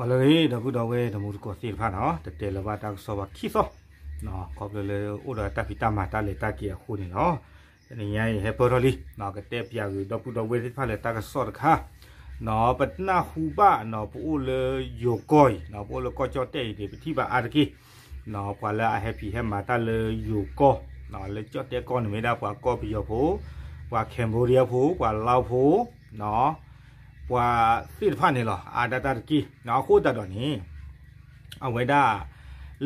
ဟါလၢအဂ့ၤ ဒီပုၢ်ဒီဝဲၢ်တံၤသကိးသ့ၣ်တဖၣ်န့ၣ်, တတဲလၢၤဘၣ်တၢ်ကစီၣ်ဘၣ်ခံသီ, ခီဖျိလၢအိၣ်ဒီးတၢ်ဖံးတၢ်မၤတၢ်လဲၤတၢ်က့ၤအဃိန့ၣ်လီၤ. တနံၤညါအံၤဟဲပၢၢ်ထီၣ်လံ, ကတဲပၠးဂ့ၤဒီပုၢ်ဒီဝဲၢ်သ့ၣ်တဖၣ်လၢတၢ်ကစီၣ်တခါ, ပနၢ်ဟူဘၣ် ပအိၣ်လၢယိၤကီၢ်အံၤ, ပအိၣ်လၢကီၢ်ကၠီၣ်တဲၣ်အံၤန့ၣ် ပထံၣ်ဘၣ်အါတက့ၢ် ပှၤလၢအဟဲဖံးဟဲမၤတၢ်လၢယိၤကီၢ်, လၢကၠီၣ်တဲၣ်ကီၢ်န့ၣ်မ့ၢ်ဒၣ်ပှၤကီၢ်ပယီၤဖိ, ပှၤ Cambodia ဖိ, ပှၤလါဖိ, ပှၤသ့ၣ်တဖၣ်န့ၣ်လီၤ. အါဒၣ်တၢ်တက့ၢ်, အဃိသတးဒီးန့ၣ် အဝဲဒၣ်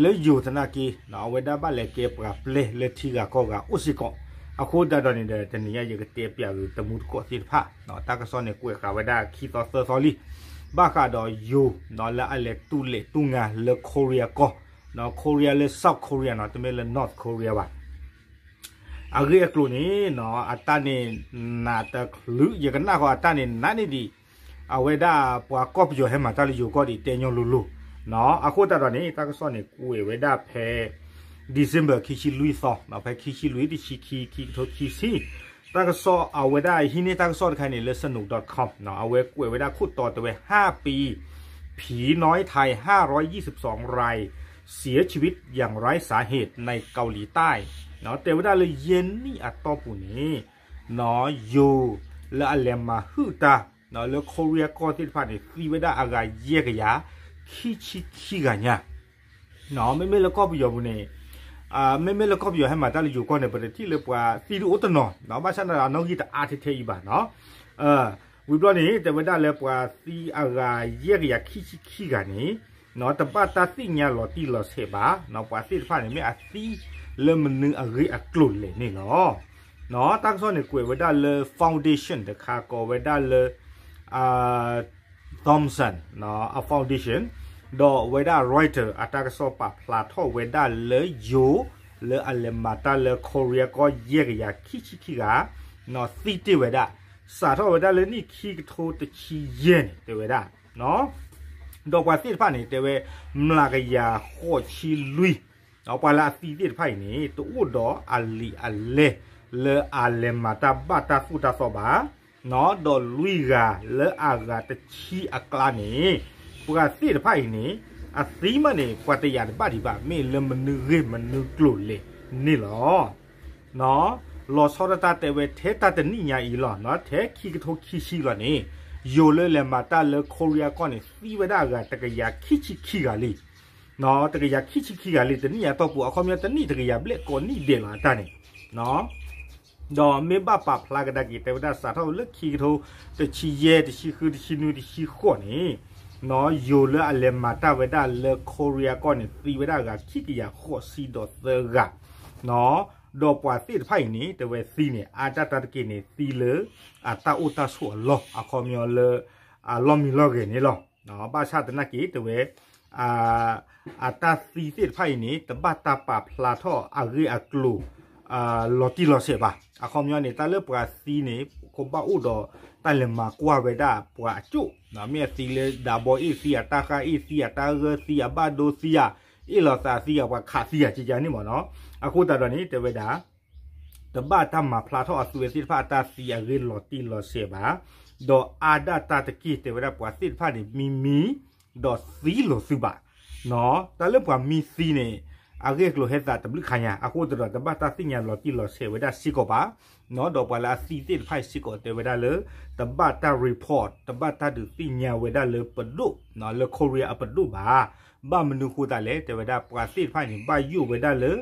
လၢယိၤသနာ်က့ အဝဲဒၣ်ဘၣ်လဲၤကဲပှၤပျဲၢ်လၢထံဂၤကီၢ်ဂၤအိၣ်စ့ၢ်ကီး, အဃိသတးဒီးန့ၣ်ဒီး တနံၤညါယကတဲပၠးဂ့ၤတံၤသကိးသ့ၣ်တဖၣ်, တၢ်ကစီၣ်န့ၣ်ကွဲးဃာ်ဝဲဒၣ်ခံသီသၢသီလံ, ဘၣ်ဃးဒီးယိၤ လၢအလဲၤတူၢ်လဲၢ်တူၢ်ငါလၢ Korea ကီၢ်, Korea လၢ South Korea န့ၣ် တမ့ၢ်လၢ North Korea ဘၣ်. အဂ့ၢ်အကျိၤန့ၣ် အတၢ်န့ၣ်နးတချုး ယကနၣ်ဃီအတၢ်န့ၣ်နးန့ၢ်ဒံး အဝဲဒၣ်ပှၤကီၢ်ပယီၤဟဲမၤတၢ်လၢယိၤကီၢ်ဒံးတဲညီလိၤလိၤ, အဃိသတးဒီးန့ၣ် တၢ်ကစီၣ်န့ၣ်ကွဲးဝဲဒၣ်ဖဲ December ခံဆံလွံၢ်သီ, ဖဲခံဆံလွံၢ် တဆံခံ ခံကထိခံဆံ, တၢ်ကစီၣ်အဝဲဒၣ်ဟံးန့ၢ်တၢ်ကစီၣ်တခါန့ၣ်လၢ สนุก ดอทคอม အဝဲကွဲးဝဲဒၣ်ခိၣ်တီတဲဝဲ ห้าปี ผีน้อยไทย ห้าร้อยยี่สิบสองราย เสียชีวิตอย่างไร้สาเหตุ ในเกาหลีใต้ တဲဝဲဒၣ်လၢယဲၢ်နံၣ်အတီၢ်ပူၤန့ၣ် ယိၤလၢအလဲၤမၤဟုၣ်တၢ် လၢ Korea ကီၢ်သ့ၣ်တဖၣ်န့ၣ် သံဝဲဒၣ်အဂၤယဲၢ်ကယၤ ခံဆံခံဂၤညါ, မ့မ့ၢ်လၢကီၢ်ပယီၤပူၤန့ၣ် မ့မ့ၢ်လၢကီၢ်ပယီၤဟဲမၤတၢ်လၢယိၤကီၢ်န့ၣ် ပတထံၣ်လၢပှၤသံဒုးအိၣ်တနီၤ, ဘၣ်ဆၣ်န့ၣ်အနီၣ်ဂံၢ်တအါထဲထဲအံၤဘၣ်နီၤ. ဝံၤဘျီန့ၣ် တဲဝဲဒၣ်လၢပှၤသံအဂၤယဲၢ်ကယၤခံဆံခံဂၤန့ၣ် တဘၣ်တၢ်သ့ၣ်ညါလီၤတံၢ်လီၤဆဲးဘၣ်, ပှၤသ့ၣ်တဖၣ်န့ၣ်မ့ၢ်အသံလၢမနုၤအဂ့ၢ်အကျိၤလဲၣ်န့ၣ်လီၤ. တၢ်ကစီၣ်န့ၣ်ကွဲးဝဲဒၣ်လၢ foundation တခါကိးဝဲဒၣ်လၢ Thompson အ foundation ဒီးဝဲဒၣ် Reuters အတၢ်ကစီၣ်ပာ်ဖျါထီၣ်ဝဲဒၣ်လၢယိၤ လၢအလဲၤမၤတၢ်လၢ Korea ကီၢ်ယဲၢ်ကယၤခံဆံခံဂၤ သံတ့ၢ်ဝဲဒၣ်, စးထီၣ်ဝဲဒၣ်လၢနံၣ်ခံကထိတဆံယဲၢ်န့ၣ် တဲဝဲဒၣ် ဒီးပှၤသ့ၣ်တဖၣ်န့ၣ် တဲဝဲ မျးကယၤဃိးဆံလွံၢ်, ပှၤလၢအသံသ့ၣ်တဖၣ်အံၤန့ၣ် တအိၣ်ဒီးအလံာ်အလဲၢ် လၢအလဲၤမၤတၢ်ဘၣ်တၢ်သိၣ်တၢ်သီဘၣ်, ဒီးလွံၢ်ဂၤလၢအဂၤတဆံအကျါန့ၣ် ပှၤသ့ၣ်တဖၣ်အံၤန့ၣ် အသံမးန့ၣ် ပှၤတယာ်တဘၣ်ဒံးဘၣ် မ့ၢ်လၢမနုၤဂ့ၢ်မနုၤကျိၤလဲၣ်န့ၣ်လီၤ. လီၤဆီဒၣ်တၢ်တဲဝဲ ထဲတၢ်တနံၣ်ညါအံၤလီၤ, ထဲခံကထိခံဆံလီၤန့ၣ် ယိၤလၢလဲၤမၤတၢ်လၢ Korea ကီၢ်န့ၣ် သံဝဲဒၣ်အဂၤတကယၤခံဆံခံဂၤလံ, တကယၤခံဆံခံဂၤလံ, တနံၣ်ညါအတီၢ်ပူၤ အခီပညီတနံၣ်တကယၤဘျဲၣ်ကိးနံၣ်ဒဲးလီၤအတၢ်န့ၣ် ဒီးမ့ၢ်ဘၣ်ပာ်ဖျါကဒါက့ၤ တဲဝဲဒၣ်စးထီၣ်လၢခံကထိတဆံယဲၢ် တဆံဃု တဆံနွံ တဆံဃိးန့ၣ် ယိၤလၢအလဲၤမၤတၢ်ဝဲဒၣ်လၢ Korea ကီၢ်န့ၣ် သံဝဲဒၣ်အဂၤခံကယၤဃိးဆံဒီးသၢဂၤ, ဒီးပှၤသ့ၣ်တဖၣ်အံၤန့ၣ် တဲဝဲသံန့ၣ် အါတၢ်တၢ်တက့ၢ်န့ၣ် သံလၢအတၢ်အိၣ်တၢ်ဆိးအလီၢ် အခီပညီလၢ အလီၢ်မံလီၢ်ဂဲၤန့ၣ်လီၤ. ဘၣ်ဆၣ်သနာ်က့ တဲဝဲ အတၢ်သံသ့ၣ်တဖၣ်အံၤန့ၣ် တဘၣ်တၢ်ပာ်ဖျါထီၣ်အဂ့ၢ်အကျိၤ လီၤတံၢ်လီၤဆဲးဘၣ်. အခီပညီန့ၣ် တၢ်လၢပှၤသံန့ၣ် ကဘၣ်အိၣ်ဒီးတၢ်လဲၤမၤကွၢ်ဝဲဒၣ်ပှၤအကၠိၣ်, မ့ၢ်အသံလၢဒးဘီအ့ၣ်သံ အတၢ်ဃၢအ့ၣ်သံ အတၢ်ဂၢၢ်သံ အဘၣ်ဒိသံ အအ့ၣ်လိာ်သးသံ အပှၤခးသံ အကကန့ၣ်မ့ၢ်နီၤ. အဃိသတးဒီးန့ၣ် တဲဝဲဒၣ် တဘၣ်တၢ်မၤဖျါထီၣ်အသုဝဲသ့ၣ်တဖၣ်အတၢ်သံအဂ့ၢ်လီၤတံၢ်လီၤဆဲးဘၣ်, ဒီးအါဒၣ်တၢ်တက့ၢ် တဲဝဲဒၣ်ပှၤသ့ၣ်တဖၣ်န့ၣ် မံမံ ဒီးသံလိာ်သုဘၣ်. တၢ်လၢပှၤမံသံန့ၣ် အဂ့ၢ်အကျိၤဟဲသးတဘျုးခါညါ အဃိသတးဒီး တဘၣ်တၢ်သ့ၣ်ညါလီၤတံၢ်လီၤဆဲးဝဲဒၣ်စ့ၢ်ကီးဘၣ်. ဒီးပှၤလၢအသံသ့ၣ်တဖၣ်အံၤစ့ၢ်ကီးတဲဝဲဒၣ်လၢ တဘၣ်တၢ် report တဘၣ်တၢ်ဒုးသ့ၣ်ညါဝဲဒၣ်လၢပဒိၣ် လၢ Korea အပဒိၣ်ဘၣ်. ဘၣ်မနုၤဃိသတးလဲၣ် တဲဝဲဒၣ်ပှၤသ့ၣ်တဖၣ်န့ၣ် ဘၣ်ယိၣ်ဝဲဒၣ်လၢ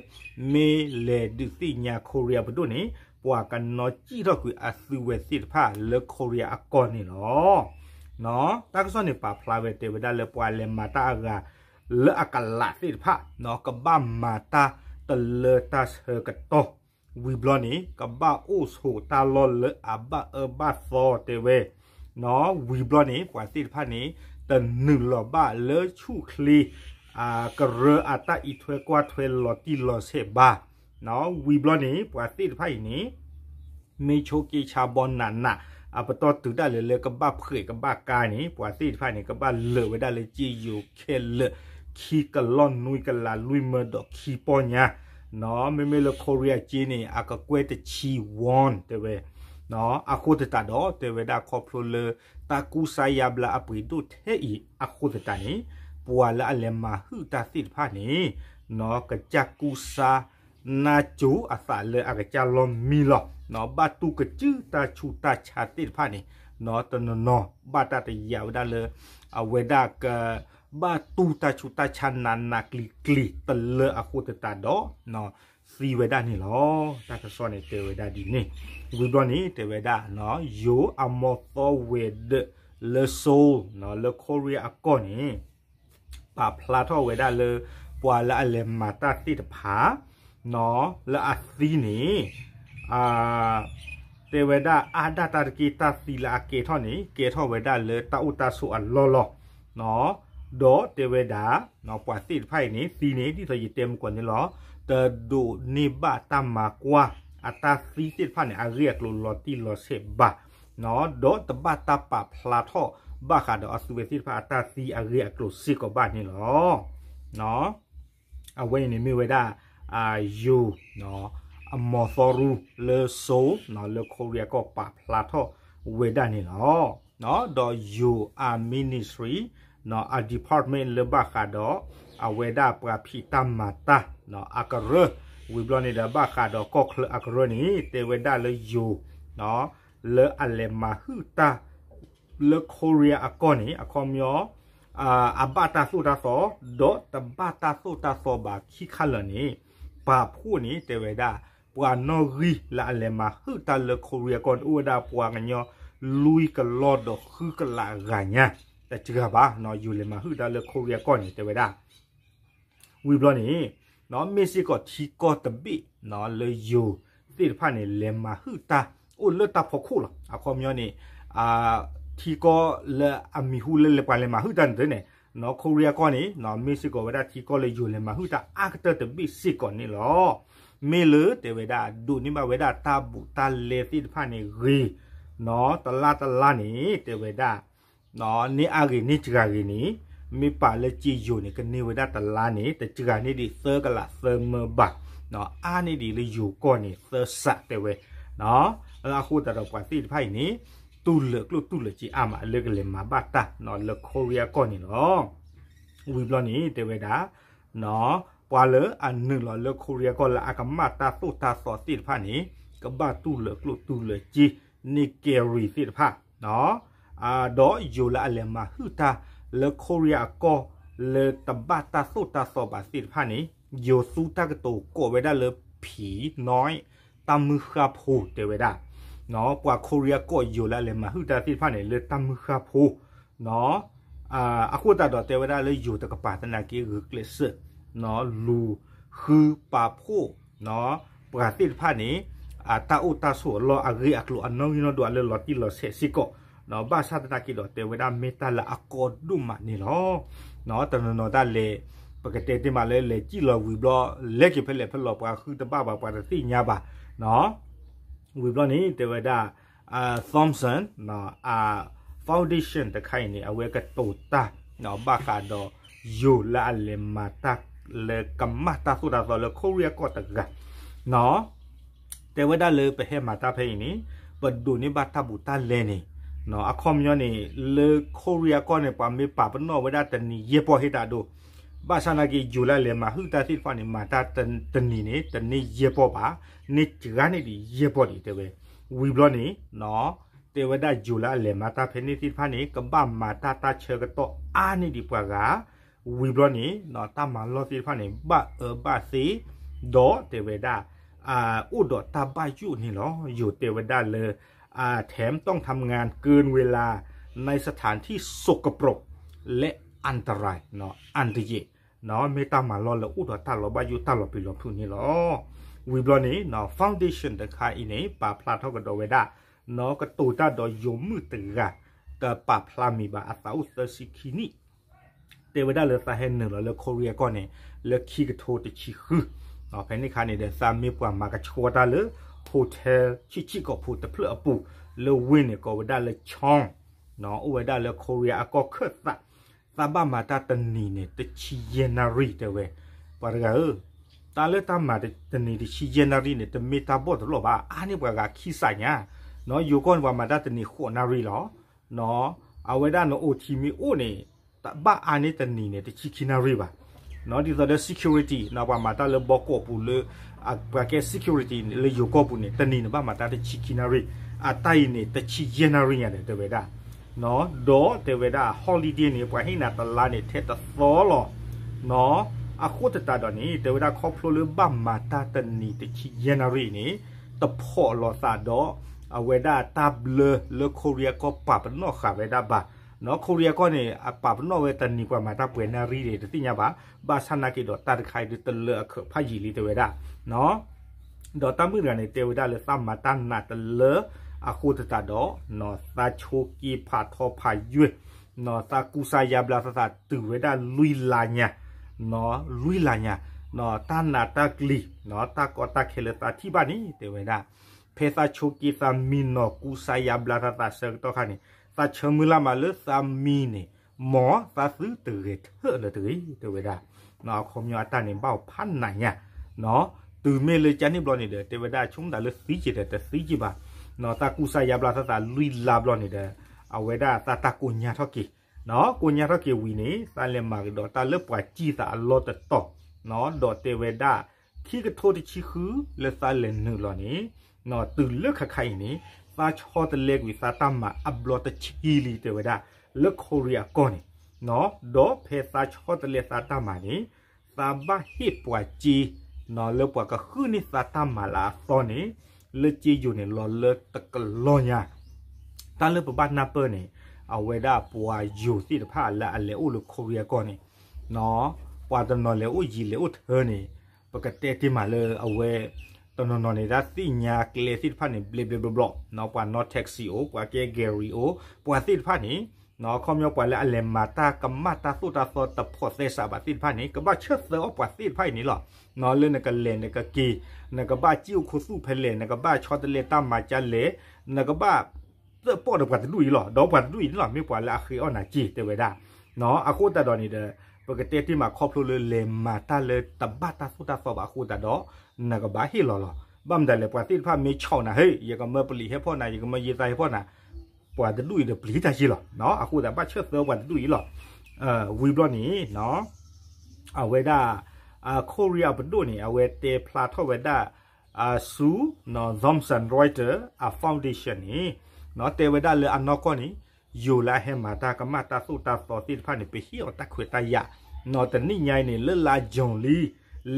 မ့ၢ်လဲၤဒုးသ့ၣ်ညါ Korea ပဒိၣ်န့ၣ် ပှၤကနီၤစံၣ်ထီၣ်ကွံာ်အသုဝဲသ့ၣ်တဖၣ်လၢ Korea အကီၢ်န့ၣ်လီၤ. တၢ်ကစီၣ်န့ၣ်ပာ်ဖျါဝဲတဲဝဲဒၣ်လၢပှၤလဲၤမၤတၢ်အဂၤ လၢအကလးသ့ၣ်တဖၣ် ကဘၣ်မၤတၢ်တလၢတၢ်ဆၢကတီၢ် ဝံၤဘျီန့ၣ် ကဘၣ်အိၣ်ဆိးတၢ်လီၢ်လၢအဘၣ်အၢဘၣ်သီတဲဝဲ ဝံၤဘျီန့ၣ် ပှၤသ့ၣ်တဖၣ်န့ၣ် တနုာ်လီၤဘၣ်လၢဆူၣ်ချ့ ကရၢအတၢ်အံးထွဲကွၢ်ထွဲလီၤတံၢ်လီၤဆဲးဘၣ်. ဝံၤဘျီန့ၣ် ပှၤသ့ၣ်တဖၣ်အံၤန့ၣ် မ့ၢ်ဆိးက့ဆါဘီနးနး အပတီၢ်တုၤဒၣ်လဲာ်လၢကဘၣ်ဖှဲးကဘၣ်ကါန့ၣ် ပှၤသ့ၣ်တဖၣ်န့ၣ် ကဘၣ်လၢာ်ဝဲဒၣ်လၢက့ယိၤခဲလၢာ် ခံကလီၢ်နွံကလးလွံၢ်မၢဒီးခံပီၢ်ညါ မ့မ့ၢ်လၢ Korea က့န့ၣ် အကကွဲၢ်တဆံ won တဲဝဲ အဃိသတးဒီး တဲဝဲဒၣ်ခီဖျိလၢ တၢ်ကူစါယါဘျါအပှ့ၤဒိၣ်ထဲအံၤအဃိသတးန့ၣ် ပှၤလၢအလဲၤမၤဟုၣ်တၢ်သ့ၣ်တဖၣ်န့ၣ် ကစၢ်ကူစါ နါစိၤအသးလၢအကစၢ်လီၢ်မံလီၤ. ဘၣ်တူၢ်ကစုၣ်တၢ်ဆူးတၢ်ဆါသ့ၣ်တဖၣ်န့ၣ် တနီၤနီၤ ဘၣ်တၢ်တယာ်ဝဲဒၣ်လၢ အဝဲဒၣ်က ဘၣ်တူၢ်တၢ်ဆူးတၢ်ဆါနးနးကျံၤကျံၤတလၢအဃိသတးဒီး သံဝဲဒၣ်န့ၣ်လီၤ. တၢ်ကစီၣ်န့ၣ်တဲဝဲဒၣ်ဒ်န့ၣ် ဝံၤဘျီန့ၣ် တဲဝဲဒၣ် ယိၤအမီၤသီဝဲၤဒၢးလၢ Seoul လၢ Korea အကီၢ်န့ၣ် ပာ်ဖျါထီၣ်ဝဲဒၣ်လၢ ပှၤလၢအလဲၤမၤတၢ်သ့ၣ်တဖၣ် လၢအသံန့ၣ် တဲဝဲဒၣ်အါဒၣ်တၢ်တက့ၢ် တၢ်သံလၢအကဲထီၣ်န့ၣ် ကဲထီၣ်ဝဲဒၣ်လၢတၢ်အိၣ်တၢ်ဆိးအလီၢ်လီၤ. ဒီးတဲဝဲဒၣ် ပှၤသ့ၣ်တဖၣ်အံၤန့ၣ် သံန့ၣ် ဒ်သိးယတဲမုၢ်ကီၢ်န့ၣ်လီၤ. တဒိးန့ၢ်ဘၣ်တၢ်မၤကွၢ် အတၢ်သံသ့ၣ်တဖၣ်န့ၣ် အဂ့ၢ်အကျိၤလီၤတံၢ်လီၤဆဲးဘၣ်, ဒီးတဘၣ်တၢ်ပာ်ဖျါထီၣ်ဘၣ်ဃးဒီးအသုဝဲသ့ၣ်တဖၣ်အတၢ်သံအဂ့ၢ်အကျိၤစ့ၢ်ကီးဘၣ်န့ၣ်လီၤ. အဝဲအံၤန့ၣ်မ့ၢ်ဝဲဒၣ် ယိၤ အမီၤသီရူလၢ Seoul လၢ Korea ကီၢ်ပာ်ဖျါထီၣ်ဝဲဒၣ်န့ၣ်လီၤ. ဒီးယိၤအ ministry အ department လၢဘၣ်ဃးဒီး အဝဲဒၣ်ပှၤဖံးတၢ်မၤတၢ် အကရၢ ဝံၤဘျီန့ၣ်ဒီး ဘၣ်ဃးဒီးကီၢ်ချၢအကရၢန့ၣ် တဲဝဲဒၣ်လၢယိၤ လၢအလဲၤမၤဟုၣ်တၢ် လၢ Korea အကီၢ်န့ၣ် အခီပညီ အဘၣ်တၢ်သိၣ်တၢ်သီ ဒီးတဘၣ်တၢ်သိၣ်တၢ်သီဘၣ်ခံခါလၢာ်န့ၣ် ပာ်ဖှိၣ်န့ၣ် တဲဝဲဒၣ် ပှၤနီၣ်ဂံၢ်လၢအလဲၤမၤဟုၣ်တၢ်လၢ Korea ကီၢ်န့ၣ် အိၣ်ဝဲဒၣ်ပှၤကညီ လွံၢ်ကလီၢ်ဒီးဃုကလးဂၤညါ တစှၤဘၣ် ယိၤလဲၤမၤဟုၣ်တၢ်လၢ Korea ကီၢ်န့ၣ် တဲဝဲဒၣ် ဝံၤဘျီန့ၣ် မ့ၢ်စ့ၢ်ကီးထံကီၢ်တဘ့ၣ် လၢယိၤသ့ၣ်တဖၣ်န့ၣ် လဲၤမၤဟုၣ်တၢ် အိၣ်လၢတၢ်ဖီခိၣ်လီၤ. အခီပညီန့ၣ် ထံကီၢ်လၢအမံၤဟူလၢလဲၤပှၤလဲၤမၤဟုၣ်တၢ်န့ၣ်န့ၣ် Korea ကီၢ်န့ၣ် မ့ၢ်စ့ၢ်ကီးဝဲဒၣ်ထံကီၢ်လၢယိၤလဲၤမၤဟုၣ်တၢ်အါကတၢၢ်တဘ့ၣ်စ့ၢ်ကီးန့ၣ်လီၤ. မ့ၢ်လၢတဲဝဲဒၣ် ဒိးန့ၢ်ဘၣ်ဝဲဒၣ်တၢ်ဘူးတၢ်လဲသ့ၣ်တဖၣ်န့ၣ်ဂ့ၤ တလါတလါန့ၣ် တဲဝဲဒၣ် န့ၢ်အါဂ့ၤန့ၢ်စှၤဂ့ၤန့ၣ် မ့ၢ်ပာ်လၢစ့ယိၤန့ၣ် ကန့ၢ်ဝဲဒၣ်တလါန့ၣ် တစှၤန့ၢ်ဒံးသၢကလးသၢမၢဘၣ်, အါန့ၢ်ဒံးလၢယိၤကီၢ်န့ၣ် သၢစးတဲဝဲ, အဃိသတးဒီးပှၤသ့ၣ်တဖၣ်အံၤန့ၣ် တူၢ်လိာ်ကျိၣ်တူၢ်လိာ်စ့အါမး လၢကလဲၤမၤဘၣ်တၢ်လၢ Korea ကီၢ်န့ၣ်လီၤ. ဝံၤဘျီန့ၣ် တဲဝဲဒၣ် ပှၤလၢအနုာ်လီၤလၢ Korea ကီၢ်လၢအကမၣ်တၢ်သိၣ်တၢ်သီသ့ၣ်တဖၣ်န့ၣ် ကဘၣ်တူၢ်လိာ်ကျိၣ်တူၢ်လိာ်စ့ န့ၢ်ကဲရံၤသ့ၣ်တဖၣ်, ဒီးယိၤလၢအလဲၤမၤဟုၣ်တၢ်လၢ Korea အကီၢ် လၢတဘၣ်တၢ်သိၣ်တၢ်သီဘၣ်သ့ၣ်တဖၣ်န့ၣ် ယိၤသူတၢ်ကတိၤကိးဝဲဒၣ်လၢ ဖံးနီၢ် တၢ်မုၢ်ဃၢ်ဖိတဲဝဲဒၣ်, ပှၤ Korea ကီၢ်ယိၤလၢအလဲၤမၤဟုၣ်တၢ်သ့ၣ်တဖၣ်န့ၣ် လၢတၢ်မုၢ်ဃၢ်ဖိ အဃိသတးဒီးတဲဝဲဒၣ်လၢယိၤတကပၤသနာ်က့ဂုာ်ကျဲးစၢး လူၤဃုပာ်ဖှိၣ် ပှၤသ့ၣ်တဖၣ်န့ၣ် အတၢ်အိၣ်တၢ်ဆိးအလီၢ်အဂ့ၢ်အကျိၤအနီၣ်ဂံၢ်နီၣ်ဒွးလၢလီၤတံၢ်လီၤဆဲးစ့ၢ်ကီး, ဘၣ်ဆၣ်သနာ်က့ဒီးတဲဝဲဒၣ်မ့ၢ်တၢ်လၢအကီဒိၣ်မးန့ၣ်လီၤ. တနီၤနီၤတၢ်လဲၤ ပကတဲတ့ၢ်မးလၢလဲၤစံၣ်လီၤဝံၤဘျီ လဲၤက့ၤဖဲလဲၣ်ဖဲလဲၣ်ပှၤဃုတဘၣ်ဘၣ်ပှၤတသ့ၣ်ညါဘၣ် ဝံၤဘျီန့ၣ်တဲဝဲဒၣ် Thompson Foundation တခါအံၤန့ၣ် အဝဲကတိၤတၢ် ဘၣ်ဃးဒီးယိၤလၢအလဲၤမၤတၢ် လၢကမၣ်တၢ်သိၣ်တၢ်သီလၢ Korea ကီၢ်တဂၤ တဲဝဲဒၣ်လၢပဟဲမၤတၢ်ဖဲအံၤန့ၣ် ပဒိးန့ၢ်ဘၣ်တၢ်ဘူးတၢ်လဲန့ၣ် အခီပညီန့ၣ် လၢ Korea ကီၢ်န့ၣ် ပှၤမ့ၢ်ပာ်ပနီၣ်ဝဲဒၣ်တနံၤယဲၢ်ပီၢ်ဟ့ၣ်တၢ်ဒိ ဘၣ်ဆၣ်သနာ်က့ ယိၤလၢအလဲၤမၤဟုၣ်တၢ်သ့ၣ်တဖၣ်န့ၣ် မၤတၢ်တနံၤန့ၣ် တန့ၢ်ယဲၢ်ပီၢ်ဘၣ်, န့ၢ်စှၤန့ၢ်ဒံးယဲၢ်ပီၢ်ဒံးတဲဝဲ, ဝံၤဘျီန့ၣ် တဲဝဲဒၣ်ယိၤလၢအလဲၤမၤတၢ်ဖဲန့ၣ်သ့ၣ်တဖၣ်န့ၣ် ကဘၣ်မၤတၢ်တၢ်ဆၢကတီၢ်အါန့ၢ်ဒံးပှၤဂၤ, ဝံၤဘျီန့ၣ် တၢ်မၤလီၢ်သ့ၣ်တဖၣ်န့ၣ် ဘၣ်အၢဘၣ်သီ, ဒီးတဲဝဲဒၣ် အိၣ်ဒီးတၢ်ဘၣ်ယိၣ်န့ၣ်လီၤ. ယိၤတဲဝဲဒၣ်လၢ แถมต้องทำงานเกินเวลา ในสถานที่สกปรก และอันตราย အန္တရာယ် မ့ၢ်တၢ်မၤလီၢ်လၢအိၣ်ဒီးတၢ်လီၤဘၣ်ယိၣ်တၢ်လီၤပျံၤလီၤဖုးန့ၣ်လီၤ. ဝံၤဘျီန့ၣ် Foundation တခါအံၤန့ၣ် ပာ်ဖျါထီၣ်ကဒီးဝဲဒၣ် ကတိၤတၢ်ဒီးယိၤမုၣ်တဂၤ တပာ်ဖျါမံၤဘၣ် အသးအိၣ်သၢဆံခံနံၣ် တဲဝဲဒၣ်လၢသးဟဲနုာ်လီၤလၢ Korea ကီၢ်န့ၣ် လၢခံကထိတဆံဃု, ဖဲန့ၣ်အခါန့ၣ်ဒီး သးမ့ၢ်ပှၤမၤကဆှီတၢ်လၢ hotel ဆံးဆံးကိာ်ဖိတဖျၢၣ်အပူၤ လၢဝ့ၢ်န့ၣ်ကိးဝဲဒၣ်လၢ Cheon အိၣ်ဝဲဒၣ်လၢ Korea အကီၢ်ခၢၣ်သး, သးဘၣ်မၤတၢ်တနံၤန့ၣ် တဆံယဲၢ်နၣ်ရံၣ်တဲဝဲ, ပှၤတဂၤဧၢ, တၢ်လၢတၢ်မၤတနံၤတဆံယဲၢ်နၣ်ရံၣ်န့ၣ် တမ့ၢ်တၢ်ဘီၣ်တလီၢ်ဘၣ်, အါန့ၢ်ပှၤဂၤခံစးညါ, ယိၤကီၢ်န့ၣ် ပှၤမၤတၢ်တနံၤဃိးနၣ်ရံၣ်လီၤ. အဝဲဒၣ်န့ၣ် အိၣ်ထံမ့ၢ်အိၣ်န့ၣ် တဘၣ်အါန့ၢ်တနံၤန့ၣ် တဆံခံနၣ်ရံၣ်ဘၣ်. ဒ်သိးဒီး security န့ၣ် ပှၤမၤတၢ်လၢဘီကီးပူၤလၢ ပှၤကဲ security လၢယိၤကီၢ်ပူၤန့ၣ် တနံၤန့ၣ်ဘၣ်မၤတၢ်တဆံခံနၣ်ရံၣ်, အတၢ်အံၤန့ၣ် တဆံယဲၢ်နၣ်ရံၣ်ညါဒီး တဲဝဲဒၣ် ဒီးတဲဝဲဒၣ် holiday န့ၣ် ပှၤဟ့ၣ်နၤတလါန့ၣ် ထဲတသီလီၤ. အဃိသတးဒီးန့ၣ် တဲဝဲဒၣ်ခီဖျိလၢဘၣ်မၤတၢ်တနံၤတဆံယဲၢ်နၣ်ရံၣ်န့ၣ် တဖိးလီၤသးဒီး အဝဲဒၣ်တၢ်ဘျၢလၢ ခိရံယါကီၢ်ပာ်ပနီၣ်ဃာ်ဝဲဒၣ်ဘၣ်. ခိရံယါကီၢ်န့ၣ် အပာ်ပနီၣ်ဝဲတနံၤပှၤမၤတၢ်ပှဲၤနၣ်ရံၣ်ဒီး တသ့ၣ်ညါဘၣ်. ဘၣ်ဆၣ်နာ်က့ဒီး တၢ်တခါအံၤဒုးတလၢအခၢးဖးယံာ်လံ တဲဝဲဒၣ် ဒီးတၢ်မုၣ်တဂၤန့ၣ် တဲဝဲဒၣ်လၢသးမၤတၢ်နးတလၢအဃိသတးဒီး သးဆိက့ဖးထီဖးယွဲၢ်, သးကူစါယါဘျါသးသးတုၤဝဲဒၣ်လွံၢ်လါညါ, လွံၢ်လါညါ, တၢ်နးတၢ်ကျံၤ, တၢ်ကီတၢ်ခဲလၢသးထံၣ်ဘၣ်န့ၣ် တဲဝဲဒၣ် ဖဲသးဆိက့သးမံနီၤကူစါယါဘျါသးသးဆၢကတီၢ်ခါန့ၣ် သးဆၢမုၢ်လၢ်မးလၢသးမံန့ၣ် မ်သးသုတဂဲၤထၢၣ်လၢၤတဂ့ၤ တဲဝဲဒၣ်. အခီပညီအတၢ်န့ၣ်ဘၣ်ဖးနးညါ, တုၤမ့ၢ်လၢကန့ၣ်ဘျီန့ၣ်ဒီး တဲဝဲဒၣ်ဆိကမိၣ်သးလၢသံက့ၤဒီးတသံက့ၤဘၣ်, သးကူစါယါဘျါသးသးလွံၢ်လါဘျီန့ၣ်ဒီး အဝဲဒၣ်သးတၢ်ကိးညါထီၣ်က့ၤ, ကိးညါထီၣ်က့ၤဝံၤန့ၣ် သးလဲၤမၤကဒီးတၢ်လၢပှၤစံၣ်သးအလီၢ်တတီၤ, ဒီးတဲဝဲဒၣ် ခံကထိတဆံဃုလၢသးလဲၤနုာ်လီၤန့ၣ် တုၤလၢခါခါအံၤန့ၣ် သးဆီတလဲကွံာ်သးတၢ်မၤအဘျီတဆံလံ တဲဝဲဒၣ် လၢခိရံယါကီၢ်န့ၣ်, ဒီးဖဲသးဆီတလဲသးတၢ်မၤန့ၣ် သးဘၣ်ဟ့ၣ်ပှၤစ့ လၢပှၤကဃုန့ၢ်သးတၢ်မၤလၢအသီန့ၣ် လၢစ့ယိၤန့ၣ် လီၤလၢတကလီၢ်ညါ တၢ်လၢပဘၣ်နၢ်ပၢၢ်န့ၣ် အဝဲဒၣ်ပှၤယိၤသ့ၣ်တဖၣ်လၢအလဲၤအိၣ်လၢခိရံယါကီၢ်န့ၣ် ပှၤတနီၤလဲၤအိၣ်ယံၤလဲၤအိၣ်ထၢန့ၣ် ပကတဲတ့ၢ်မးလၢအဝဲ တနီၤနီၤန့ၣ် တၢ်သ့ၣ်ညါကျဲသ့ၣ်တဖၣ်န့ၣ် ဘျဲးဘျဲးဘျီဘျီ, ပှၤနီၣ် taxi အိၣ် ပှၤကဲ gari အိၣ် ပှၤသ့ၣ်တဖၣ်န့ၣ် ခီပညီပှၤလၢအလဲၤမၤတၢ်ကမၣ်တၢ်သိၣ်တၢ်သီတဖိးသဲစးဘၣ်သ့ၣ်တဖၣ်န့ၣ် ကဘၣ်ဆၢသၢအီၣ်ပှၤသ့ၣ်တဖၣ်အံၤန့ၣ်လီၤ. လၢနကလဲၤနကက့ၤ နကဘၣ်စံၣ်အိၣ်ခူသူၣ်ဖဲလဲၣ် နကဘၣ်ဆီတလဲတၢ်မၤကလဲၣ် နကဘၣ် သၢပီၣ်ဒီးပှၤတဒူၣ်အံၤလီၤ. ဒီးပှၤတဒူၣ်အံၤန့ၣ်လီၤ မ့ၢ်ပှၤလၢအဃ့အီၣ်နၤက့ၤ တဲဝဲဒၣ်. အဃိသတးဒီးန့ၣ်ဒီး ပကတဲတ့ၢ်မးခီဖျိလၢလဲၤမၤတၢ်လၢတဘၣ်တၢ်သိၣ်တၢ်သီဘၣ်အဃိသတးဒီး နကဘၣ်ဟ့ၣ်လီၤလီၤ. ဘၣ်မတၤလဲၣ် ပှၤသ့ၣ်တဖၣ်မ့ၢ်ဆီၣ်နၤ ဟ့ ယကမၢပျံၤဟဲဖီၣ်နၤ ယကမၢယသးဟဲဖီၣ်နၤ ပှၤတဒူၣ်အံၤဒီးပျံၤတၢ်က့ၤလီၤ. အဃိသတးဘၣ်ဆၢသၢပှၤတဒူၣ်အံၤလီၤ. ဝံၤဘျီန့ၣ် အဝဲဒၣ် ခိရံယါပဒိၣ်န့ၣ် အဝဲတဲဖျါထီၣ်ဝဲဒၣ် ဆူ Thomson Reuters အ foundation န့ၣ် တဲဝဲဒၣ်လၢအနီၢ်ကီၢ်န့ၣ် ယိၤလၢအဟဲမၤတၢ်ကမၣ်တၢ်သိၣ်တၢ်သီသ့ၣ်တဖၣ်န့ၣ် ပဟ့ၣ်အီၤတၢ်ခွဲးတၢ်ယာ် တနံၣ်ညါအံၤန့ၣ် လၢလါ June လံ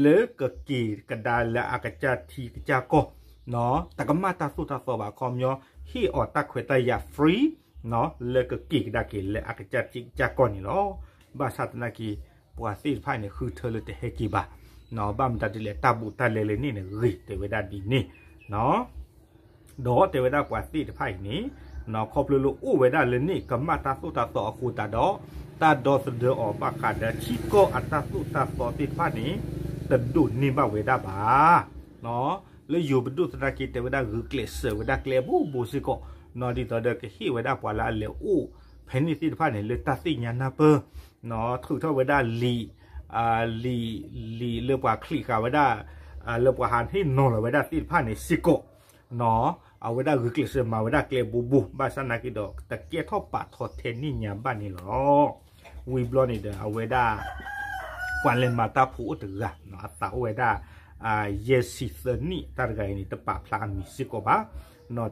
လၢကက့ၤကဒါလၢအကစၢ်ထံကစၢ်ကီၢ် တကမၣ်တၢ်သိၣ်တၢ်သီဘၣ် ခီပညီ ဟ့ၣ်အီၤတၢ်ခွဲးတၢ်ယာ် free လၢကက့ၤကဒါက့ၤလၢအကစၢ်ထံကစၢ်ကီၢ်န့ၣ်လီၤ. ဘၣ်ဆၣ်သနာ်က့ ပှၤသ့ၣ်တဖၣ်န့ၣ် ဃုထၢလၢတဟဲက့ၤဘၣ်, ဘၣ်မတၤဒ်လဲၣ် တၢ်ဘူးတၢ်လဲလၢန့ၣ်န့ၣ်ဂ့ၤ တဲဝဲဒၣ်ဒ်န့ၣ် ဒီးတဲဝဲဒၣ်ပှၤသ့ၣ်တဖၣ်အံၤန့ၣ် ခီဖျိလၢအိၣ်ဝဲဒၣ်လၢန့ၣ် ကမၣ်တၢ်သိၣ်တၢ်သီအဃိသတးဒီး တၢ်ဒီသဒၢအီၤဘၣ်ဃးဒီးထံကီၢ်အတၢ်သိၣ်တၢ်သီသ့ၣ်တဖၣ်န့ၣ် တဒိးန့ၢ်ဘၣ်ဝဲဒၣ်ဘၣ်. လၢယိၤပဒိၣ်သနာ်က့ တဲဝဲဒၣ်ဂုာ်ကျဲးစၢးဝဲဒၣ်ကျဲအဘိဘိစ့ၢ်ကီး ဒ်သိးဒီးကဟ့ၣ်ဝဲဒၣ်ပှၤလၢအလဲၤအိၣ်ဖဲန့ၣ်သ့ၣ်တဖၣ်န့ၣ် လၢတၢ်သ့ၣ်ညါနၢ်ပၢၢ် ထုးထီၣ်ဝဲဒၣ်လံာ် လံာ် လံာ်လၢပှၤချံးဃာ်ဝဲဒၣ် လၢပှၤဟးဟ့ၣ်နီၤလီၤဝဲဒၣ်သ့ၣ်တဖၣ်န့ၣ်စ့ၢ်ကီး အဝဲဒၣ်ဂုာ်ကျဲးစၢးမၤဝဲဒၣ်ကျဲဘိဘိ ဘၣ်ဆၣ်သနာ်က့ဒီး တကဲထီၣ်ပာ်ထီၣ်ထဲန့ၣ်ညါဘၣ်န့ၣ်လီၤ. ဝံၤဘျီန့ၣ်ဒီး အဝဲဒၣ် ပှၤလဲၤမၤတၢ်ဖိအိၣ်တဂၤ အသးအိၣ်ဝဲဒၣ် ယဲၢ်ဆံသၢနံၣ် တၢ်တဂၤအံၤန့ၣ် တပာ်ဖျါအမံၤစ့ၢ်ကီးဘၣ်.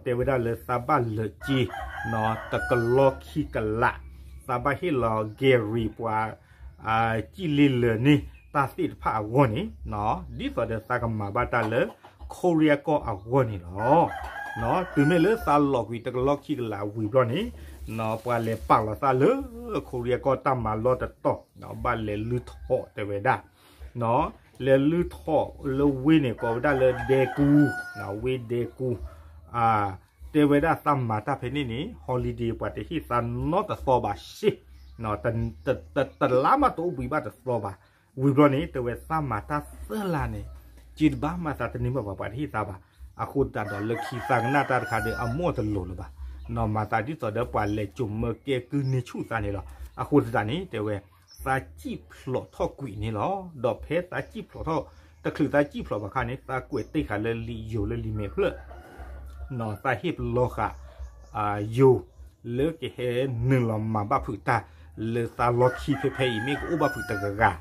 တဲဝဲဒၣ်လၢသးဘၣ်လၢာ်က့ၤ တကလီၢ်ခံကလး သးဘၣ်ဟ့ၣ်လီၤ Gary ပှၤ စံၣ်လ့လၢာ်န့ၣ် တၢ်သ့ၣ်တဖၣ်အဂီၢ်န့ၣ် ဒ်သိးဒီးသးကမၤဘၣ်တၢ်လၢ ခိရံယါကီၢ်အဂီၢ်န့ၣ်လီၤ. တုၤမ့ၢ်လၢသးလီၤကွံာ်တကလီၢ်ခံကလးဝံၤဘျီန့ၣ် ပှၤလဲၤပာ်လီၤသးလၢ ခိရံယါကီၢ်တၢ်မၤလီၢ်တတီၤ ဘၣ်လဲၤလုၢ်ထီၣ်တဲဝဲဒၣ် လဲၤလုၢ်ထီၣ်လၢဝ့ၢ်န့ၣ် ကိးဝဲဒၣ်လၢဒဲကူ, ဝ့ၢ်ဒဲကူ တဲဝဲဒၣ်သးမၤတၢ်ဖဲန့ၣ်န့ၣ် holiday ပှၤတဟ့ၣ်သးနီတသီဘၣ်စ့ၢ်, တလါမးတအိၣ်ဘှံးဘၣ်တသီဘၣ်. ဝံၤဘျီန့ၣ် တဲဝဲသးမၤတၢ်သၢလါန့ၣ် စ့တဘၣ်မၤသးတန့ၢ်ဘၣ်ဘၣ် ပှၤတဟ့ၣ်သးဘၣ်. အဃိသတးဒီးလၢခံသးကနၣ်တၢ်တခါဒီး အမိၢ်တလိၤလၢၤဘၣ်, မၤသးဒ်သိးဒီးပှၤလဲၤစိာ်မၢကဲကုၢ်န့ၢ်ဆူၣ်သးန့ၣ်လီၤ. အဃိသတးန့ၣ် တဲဝဲ သးစံၣ်ဖျိးထီၣ်ကွံာ်န့ၣ်လီၤ. ဒီးဖဲသးစံၣ်ဖျိးထီၣ် တချုးသးစံၣ်ဖျိးဘၣ်ခါန့ၣ် သးကွဲးတ့ၢ်ဃာ်လၢလံာ်ယိၤလၢလံာ်မဲာ်ဖျၢၣ် သးဟ့ၣ်ပလီၢ်ဃာ် ယိၤ လၢကဟဲနုာ်လီၤမၤဘၣ်ဖုးတၢ် လၢသးလီၢ်ခံဖဲဖဲအံၤ မ့ၢ်ကအိၣ်ဘၣ်ဖုးတဂၤဂၤ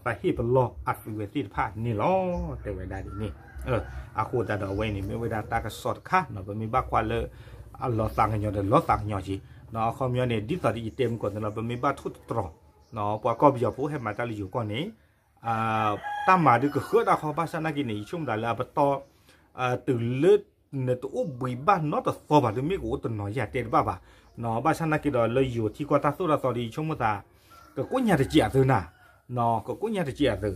သးဟ့ၣ်ပလီၢ်အသုဝဲသ့ၣ်တဖၣ်န့ၣ်လီၤ တဲဝဲဒၣ်ဒ်န့ၣ်. အဃိသတးဒီးအဝဲအံၤန့ၣ် မ့ၢ်ဝဲဒၣ်တၢ်ကစီၣ်တခါ ပမ့ၢ်ဘၣ်ကွၢ်လၢ အလီၤသးကညီၤဒီးလီၤသးကညီၤက့ၤ အခီပညီန့ၣ် ဒ်သိးဒီးယတဲမုၢ်ကီၢ်န့ၣ်လီၤ ပမ့ၢ်ဘၣ်ထိၣ်သတြီၤ ပှၤကီၢ်ပယီၤဖိဟဲမၤတၢ်လၢယိၤကီၢ်န့ၣ် တၢ်မၤဒုးကဃၢတၢ်ခီ ဘၣ်ဆၣ်နာ်က့န့ၣ် ယဆိကမိၣ်သးလၢအပတီၢ် တုၤလၢ နတအိၣ်ဘှံးဘၣ်နီတသီဘၣ် ဒုးမ့ၢ်ကအိၣ်တနီၤယၤတဲတဘၣ်ဘၣ် ဘၣ်ဆၣ်နာ်က့ဒီးလၢယိၤထံကီၢ်တၢ်သိၣ်တၢ်သီဒီး ယဆိကမိၣ်သး ကကိးညါတစဲးအသုနၤ ကကိးညါတစဲးအသု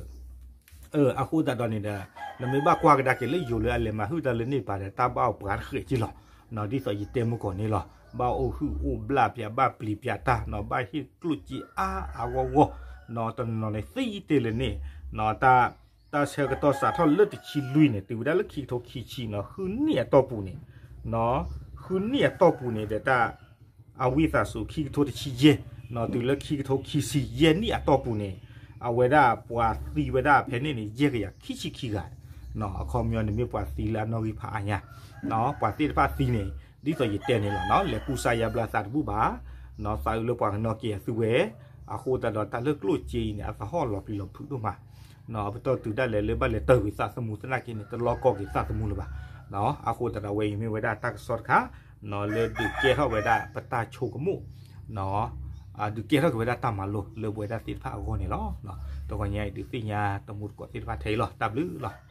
အဃိသတးဒီးန့ၣ်ဒီး နမ့ၢ်ဘၣ်ကွၢ်ကဒါက့ၤလၢယိၤလၢအလဲၤမၤဟုၣ်တၢ်လၢန့ၣ်တပၤဒီး တၢ်ဘၣ်အိၣ်ပှၤတဃဲးက့လီၤ. ဒ်သိးယတဲမုၢ်ကီၢ်န့ၣ်လီၤ ဘၣ်အိၣ်ဟုၣ်အိၣ်ဘျၣ်ပၠး ဘၣ်ပျံၤပၠးတၢ်နီၤ ဘၣ်ဟ့ၣ်ကျိၣ်စ့အါအါဂီၢ်ဂီၢ်နီၤ တနီၤန့ၣ်သံတ့ၢ်လၢန့ၣ်နီၤ တၢ်ဆၢကတီၢ်စးထီၣ်လၢတဆံလွံၢ်န့ၣ် တုၤဝဲဒၣ်လၢခံကထိခံဆံနီၤ ဃုနံၣ်အတီၢ်ပူၤန့ၣ် ဃုနံၣ်အတီၢ်ပူၤန့ၣ်ဒီးတၢ် အဝံသးစူၤ ခံကထိတဆံယဲၢ်နီၤ တုၤလၢခံကထိခံဆံယဲၢ်နံၣ်အတီၢ်ပူၤန့ၣ် အဝဲဒၣ်ပှၤသံဝဲဒၣ်ဖဲန့ၣ်န့ၣ် ယဲၢ်ကယၤခံဆံခံဂၤ အခီပညီန့ၣ်မ့ၢ်ပှၤသံလၢအနီၣ်ဂံၢ်ဖးအါညါ ပှၤသ့ၣ်တဖၣ်သံန့ၣ် ဒ်သိးယတဲန့ၣ်လီၤ လဲၤကူစါယါဘျါသးတဘူၣ်ဘၣ် သးအုးလၢပှၤကနီၣ်က့ၤအသုဝဲ အဃိသတးဒီးတၢ်လၢကျိၣ်စ့အံၤန့ၣ် အသဟီၣ်လီၤပျံၤလီၤဖုးဒိၣ်မး ပတီၢ်တုၤဒၣ်လဲာ်လၢဘၣ်လဲၤတၢၢ်ကွံာ်သးသမူသနာ်က့န့ၣ် တလီၤကီက့ၤသးသမူလၢၤဘၣ် အဃိသတးဒီးအဝဲအံၤမ့ၢ်ဝဲဒၣ်တၢ်ကစီၣ်တခါ လၢဒုးကဲထီၣ်ဝဲဒၣ်ပတၢ်ဆိကမိၣ် ဒုးကဲထီၣ်က့ၤဝဲဒၣ်တၢ်မၤလိလၢပဝဲဒၣ်သ့ၣ်တဖၣ်အဂီၢ်န့ၣ်လီၤ. တဂီၤညါအံၤဒုးသ့ၣ်ညါတမူတကိးသ့ၣ်တဖၣ်ထဲအံၤလီၤ တၢ်ဘျုးလီၤ.